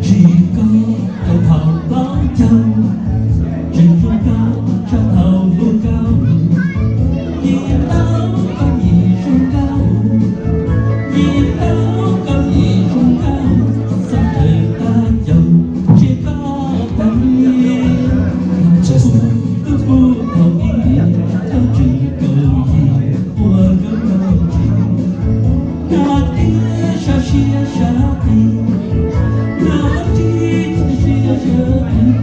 Tsis koj rau thaum plaub caug, tseem zoo nkauj tshaj thaum hluas nkauj. Yeej tau koj yim zoo nkauj, yeej tau koj yim zoo nkauj, xav raws tag caug, tsis koj tag li. Txhua tus kuj thaum ib, koj tseem kaum yim, ua koj kaum tsis. Nyob tias sab siab sab tis, nyob tsis siab siab tis,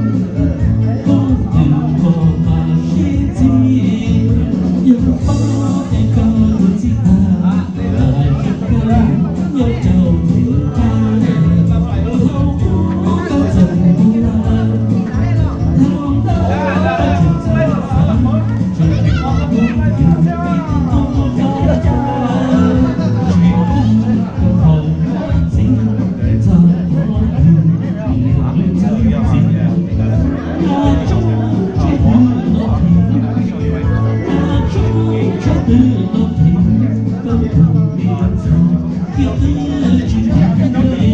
koj twb pom pas sib txig, yog paub tias koj yuav txij tag, tas zog koj yuav rau tus tag, thaum qub koj txawm mus lawm, thaum ntawd koj tseem txawj xav, tseem mus yug ib tug tub koj tag, tsis koj rau hauv txiv, txog qhov twg los txog txiv, nyob tsob tsheb twg los thim, nyob tsob tsheb twg los thim, koj tus me ntxhais, koj twb tsis nyiam li.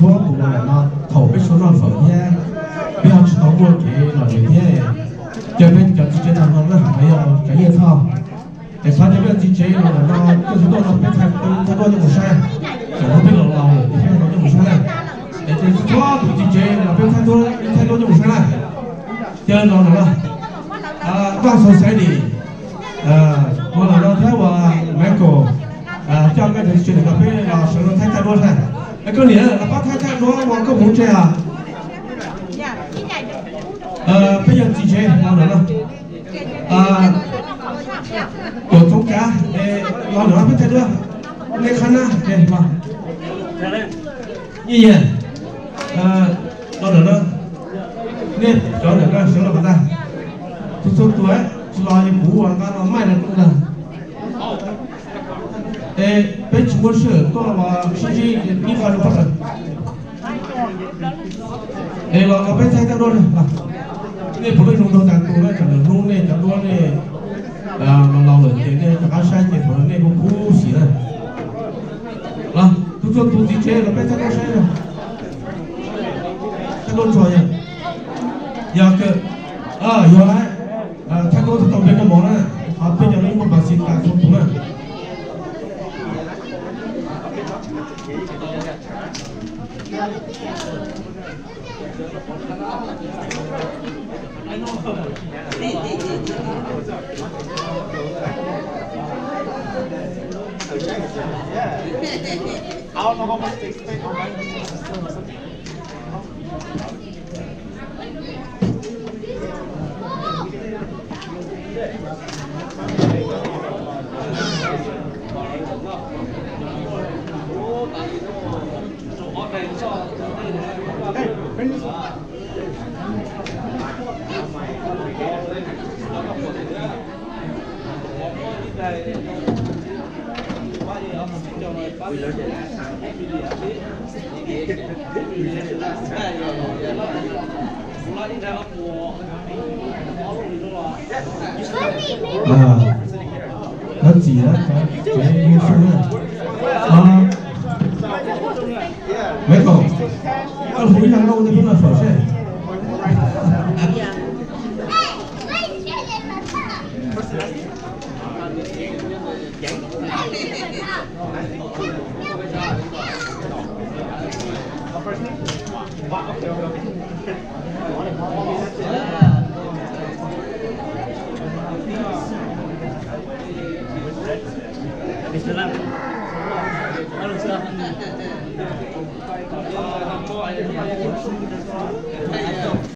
Tus los ntawm no, thaum peb suav noj fawm thiab peb ho tsis tau muaj kev lom zem thiab, ces peb cov txiv tsev tag no na, yog cov nyiaj txhoj, es xav tias peb cov txiv tsev los ntawm no tuaj tsis tuaj no peb thaij duab coj mus saib, thaum no peb los laus lawm ces peb tau coj mus saib na. Es ces txhua tus txiv tsev los peb thaij duab, peb thaij duab coj mus saib na. Ces los ntawm no, Vaj Xaus Xaiv Lis, los ntawm no thiab uas Maiv Kaum, coj koj cov txiv tsev ntawm no peb los sawv los thaij thaij duab saib. Es koj niam los pab thaij thaij duab uas koj mus tsev os. Peb yog txiv tsev los ntawm no. Tuam Txoov Kav, los ntawm no peb thaij duab. Nej qhab nab, los. Nyiaj Yias, los ntawm no. Nej cov ntawm no sawv los kom tag. Txhua txhua tus, tsis los yog kuv ua nqa los maij no ntag. Es peb tsis muaj sij hawm tuaj los sib ntsib ib qho rau pob tawm. Es los no peb thaij thaij duab na. Nej puav leej zoo nraug tas tus na, tsam nws hnub nej cov duab nej los laus lawm ces nej rov qab saib ces thaum no nej kuj kub xim na. Los txhua txhua tus txiv tsev los peb thaij duab saib na. Thaij duab ntsuag yog, yog kawg, yog lawm. Thaij duab tau npe koj mov na, ho peb cov lub npawb pas xis tas txhua tus na. Dab tsi na, kev hu xwb na. Maiv Kaum, koj hu ib zaj nkauj rau peb mloog fawm seb.